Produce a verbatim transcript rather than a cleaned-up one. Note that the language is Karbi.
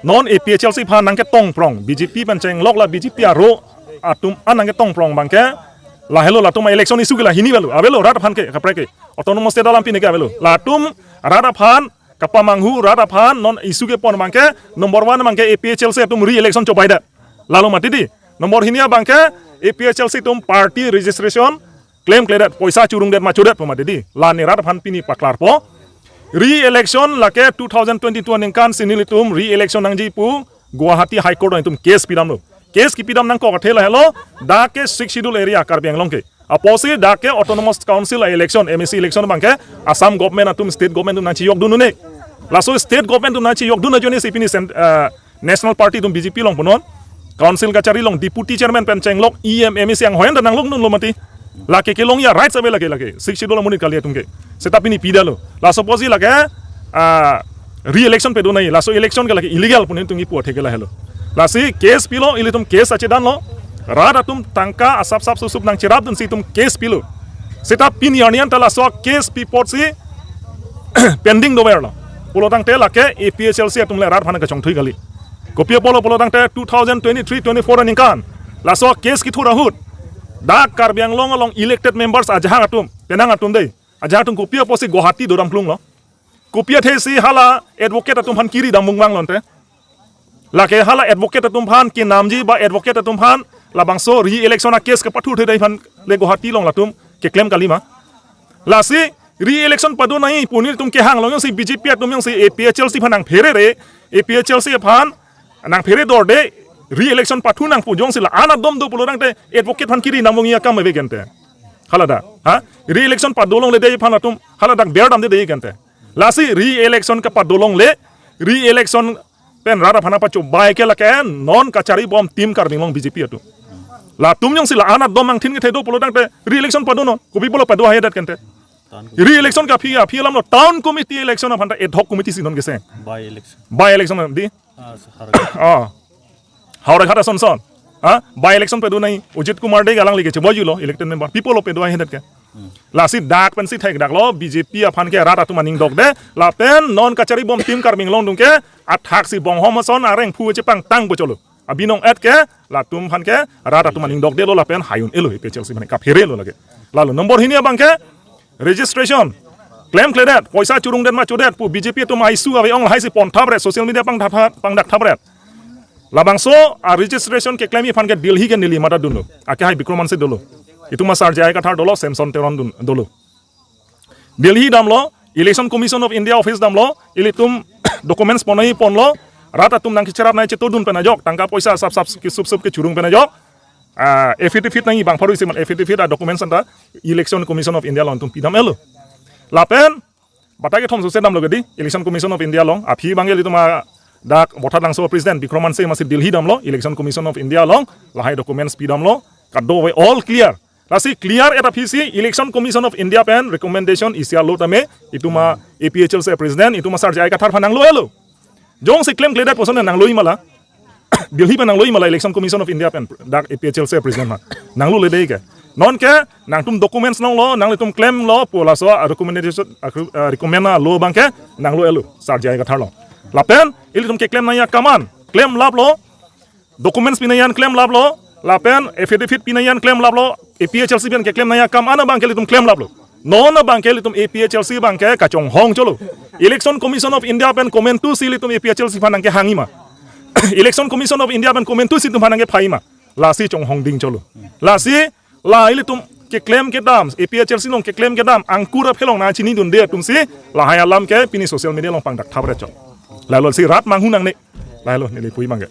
Non A P H L C aphan nangketongprong, B J P pen chenglok la B J P aro atum an nangketongprong abangke, lahelo latum election issue ke la hini avelo, avelo rat aphan ke, kaprek ke. Autonomous state alam pini ke avelo. Latum rat aphan kapamanghu, rat aphan non issue kepon abangke, number one abangke A P H L C atum re-election chobaidet. Lalo mati dei. Number hini abangke A P H L C atum party registration klemkledet, poisa churungdet ma chodet pu mati dei. La ne rat aphan pini paklarpo. Re-election lake two thousand twenty-two aningkan si nelitum re-election nangji pu Guwahati High Court nangtum case pidamlo. Case kepidam nangkok athe lahelo, dak ke Sixth Schedule area Karbi Anglong ke. Apotsi dak ke Autonomous Council election, M A C election abangke Assam government atum, state government atum nangchejokdun un-e. Laso state government atum nangchejokdun ajoine si pini cent-, eh, National Party atum B J P along punon, Council kachari along Deputy Chairman pen chenglok E M, M A C anghoi anta nanglokdunlo mati. Lake kelongji a-rights ave lake, lake Sixth Schedule amonit kali atum ke. Seta pini pidamlo. Laso apotsi lake, ah, re-election pado nangji. Laso election ke lake illegal pu nelitum kipu athe ke lahelo. Lasi case pilo, ilitum case kachedanlo. Rat atum tangka asapsap susup nangcherapdunsi itum case pilo. Seta pini arni anta laso case pi apotsi pending doverlo. Pulotangte lake A P H L C atum le rat aphan kachongthui kali. Kopi apotlo pulotangte two thousand twenty-three twenty-four aningkan laso case kethur ahut, dak Karbi Anglong along elected members ajahak atum, penang atum dei, ajahak atum kopi apotsi Guwahati dodam klunglo. Kopi athesi hala advocate atum aphan kiri dambung vanglo ante. Lake hala advocate atum aphan kenamji ba advocate atum aphan labangso re-election a-case kepathurthe dei aphan le Guwahati along latum keklem kalima. Lasi re-election pado nangji pu nelitum kehang along jongsi B J P atum jongsi A P H L C aphan nangpherere, A P H L C aphan nangphere dorde, re-election pathu nangpo jongsi la-an adom do pulotangte advocate aphan kiri dambungji akam ave ke ante. Hala dak, ha? Re-election pado longle dei aphan atum hala dak ber damde dei ke ante. Lasi re-election kepado longle, re-election pen rat aphan pachobai ke lake non kachari bom team Karbi Anglong B J P atum. Latum jongsi la-an adom angthin kethe do pulotangte re-election padonon, kopi pulo pado haihedet ke ante. Re-election ke aphi, aphi alamlo, town committee election aphan ta ad hoc committee si non kese. By election. By election dei. Ah, so Howraghat. Ah. Howraghat ason son. Ha? By election pado nangji. Ujit Kumar Dey alangli ke chebojulo elected member. Pi pulo pado haihedet ke. Lasi dak pensi thekdaklo B J P aphan ke rat atum aning dokde. Lapen non kachari bom team Karbi Anglong atum ke athaksi bonghom ason areng phu chepangtangpo cholo. Abinong et ke latum aphan ke rat atum aning dokdelo lapen hai un-elo A P H L C aphan kapherelo lake. Lalo number hini abangke registration klemkledet, poisa churungdet ma chodet pu B J P atum a-issue ave ong lahai si ponthapret, social media pangdak, pangdakthapret. Labangso a-registration keklemji aphan ke Delhi ke neli mathadunlo. Akehai Bikram Hanse dolo. Itum a-Sir J I Kathar dolo, Samson Teron dun, dolo. Delhi damlo, Election Commission of India office damlo, ilitum documents ponnangji ponlo, rat atum nangkecherap nangchetodun pen ajok, tangka poisa asapsap kesup sup kechurung pen ajok, ah, affidavit nangji bang pharo isi amat affidavit a-documents anta Election Commission of India along itum pidam-etlo. Lapen batai kethom sose damlo ke dei, Election Commission of India along, aphi abangke ilitum a-dak Vothatlangso President Bikram Hanse amatsi Delhi damlo, Election Commission of India along, lahai documents pidamlo, kadokave all clear. Lasi clear et aphisi Election Commission of India pen recommendation isi alo tame itum a-APHLC president, itum a-Sir J I Kathar aphan nanglo-etlo. Jongsi klemkledet puson nanglo-i ma la. Delhi pen nanglo-i ma la Election Commission of India pen dak APHLC president aphan. Nanglole dei ke. Non ke nangtum documents nanglo, nanglitum klemlo pu laso a-recommendation, a-, a-, recommend alo abangke nanglo-etlo Sir J I Kathar along. Lapen ilitum keklem nangji akam an klemlaplo. Documents pinangji an klemlaplo, lapen affidavit pinangji an klemlaplo, APHLC pen keklem nangji akam an abangke ilitum klemlaplo. Non abangke ilitum APHLC abangke kachonghong cholo. Election Commission of India pen komantusi ilitum APHLC aphan nangkehangji ma. Election Commission of India pen komantusi itum aphan nangkephai ma. Lasi chonghong ding cholo. Lasi la ilitum keklem kedam, APHLC along keklem kedam, angkur aphelong nangchinidunde atumsi, lahai alam ke pini social media along pangdakthapret chot. Lalo si rat manghu nangne. Lalo neli pu-i abangke.